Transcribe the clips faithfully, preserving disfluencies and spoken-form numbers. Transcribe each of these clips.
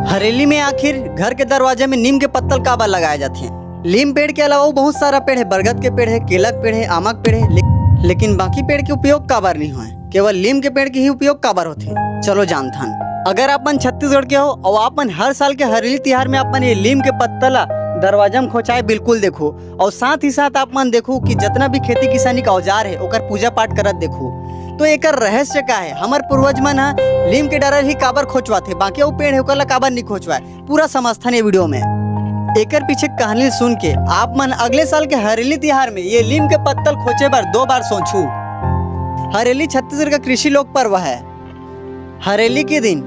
हरेली में आखिर घर के दरवाजे में नीम के पत्तल काबर लगाए जाथे? लीम पेड़ के अलावा अउ बहुत सारा पेड़ हे, बरगद के पेड़ हे, केला के पेड़ हे, आमा के पेड़ हे, ले, लेकिन बाकी पेड़ के उपयोग काबर नहीं होय? केवल लीम के पेड़ के ही उपयोग काबर होथे? चलो जानथन। अगर आप मन छत्तीसगढ़ के हो अउ आप मन हर साल के हरेली तिहार में आप मन ये लीम के पत्तल ला दरवाजा में खोंचाए बिल्कुल देखो, अउ साथ ही साथ आप मन देखो कि जितना भी खेती किसानी का औजार हे ओकर पूजा पाठ करत देखो, तो एकर रहस्य का हे? हमर पूर्वज मन ह लीम के डारा ही काबर खोंचवाथे, बाकी अउ पेड़ हे ओकर ला काबर नहीं खोंचवाए? पूरा समझथन ये वीडियो में। एकर पीछे कहानी सुन के आप मन अगले साल के हरेली तिहार में ये लीम के पत्तल खोंचे बर दो बार सोचू। हरेली छत्तीसगढ़ का कृषि लोक पर्व है। हरेली के दिन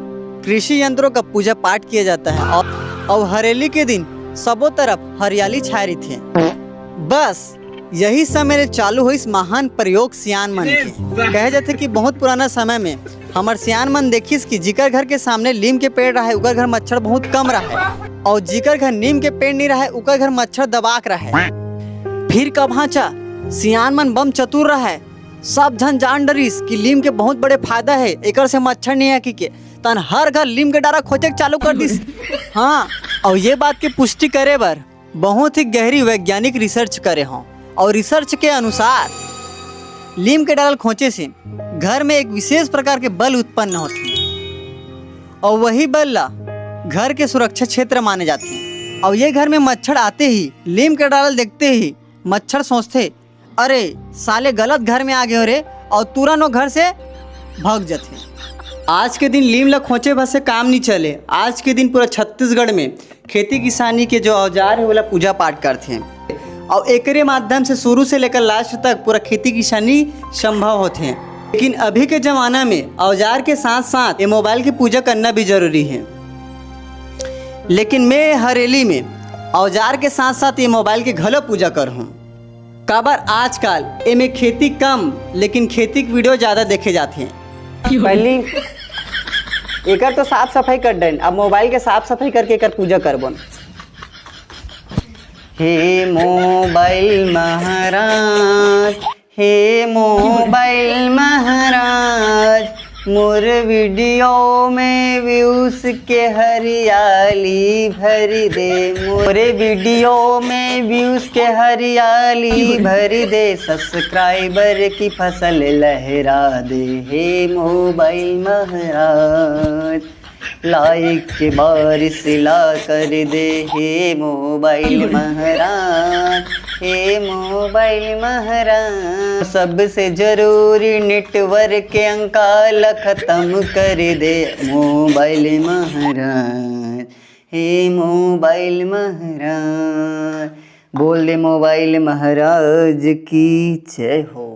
कृषि यंत्रों का पूजा पाठ किया जाता है और, और हरेली के दिन सबो तरफ हरियाली छाए रहिथे। बस यही समय ले चालू होइस महान प्रयोग सियान मन के। कहे जाथे कि बहुत पुराना समय में हमर सियान मन देखिस कि जिकर घर के सामने लीम के पेड़ रहे, उकर घर मच्छर बहुत कम रहे, और जिकर घर नीम के पेड़ नहीं रहे, उकर घर मच्छर दबाक रहे। फिर का भांचा, सियान मन बम चतुर रहे, सब झन जान डरिस कि लीम के बहुत बड़े फायदा हे, एकर से मच्छर नहीं आकी के। तन हर घर लीम के डारा खोजे के चालू कर दिस। हाँ, और ये बात की पुष्टि करे बर बहुत ही गहरी वैज्ञानिक रिसर्च करे हों, और रिसर्च के अनुसार लीम के डारा खोंचे से घर में एक विशेष प्रकार के बल उत्पन्न होथे, और वही बल ला घर के सुरक्षा क्षेत्र माने जाथे। और ये घर में मच्छर आते ही, लीम के डारा देखते ही मच्छर सोचथे, "अरे साले, गलत घर में आ गए रे," और तुरंत वो घर से भाग जाथे। आज के दिन लीम ला खोंचे भर से काम नहीं चले। आज के दिन पूरा छत्तीसगढ़ में खेती किसानी के जो औजार हे, ओला पूजा पाठ करथे। और एकरे माध्यम से शुरू से लेकर लास्ट तक पूरा खेती किसानी संभव होथे। लेकिन अभी के जमाना में औजार के साथ साथ ये मोबाइल की पूजा करना भी जरूरी है। लेकिन मैं हरेली में औजार के साथ साथ ये मोबाइल के घलो पूजा करहूँ। काबर आजकल एमे खेती कम, लेकिन खेती के वीडियो ज्यादा देखे जाथे। पहली एकर तो साफ सफाई कर डन, अब मोबाइल के साफ सफाई करके एकर पूजा करबन। हे मोबाइल महाराज, हे मोबाइल महाराज, मोर वीडियो में व्यूज के हरियाली भर दे, मोरे वीडियो में व्यूज के हरियाली भर दे, सब्सक्राइबर की फसल लहरा दे, हे मोबाइल महाराज। लाइक के बारिश ला कर दे, हे मोबाइल महाराज, हे मोबाइल महाराज। सबसे जरूरी नेटवर्क के अंकाल खत्म कर दे, मोबाइल महाराज, हे मोबाइल महाराज। बोल दे मोबाइल महाराज की जय हो।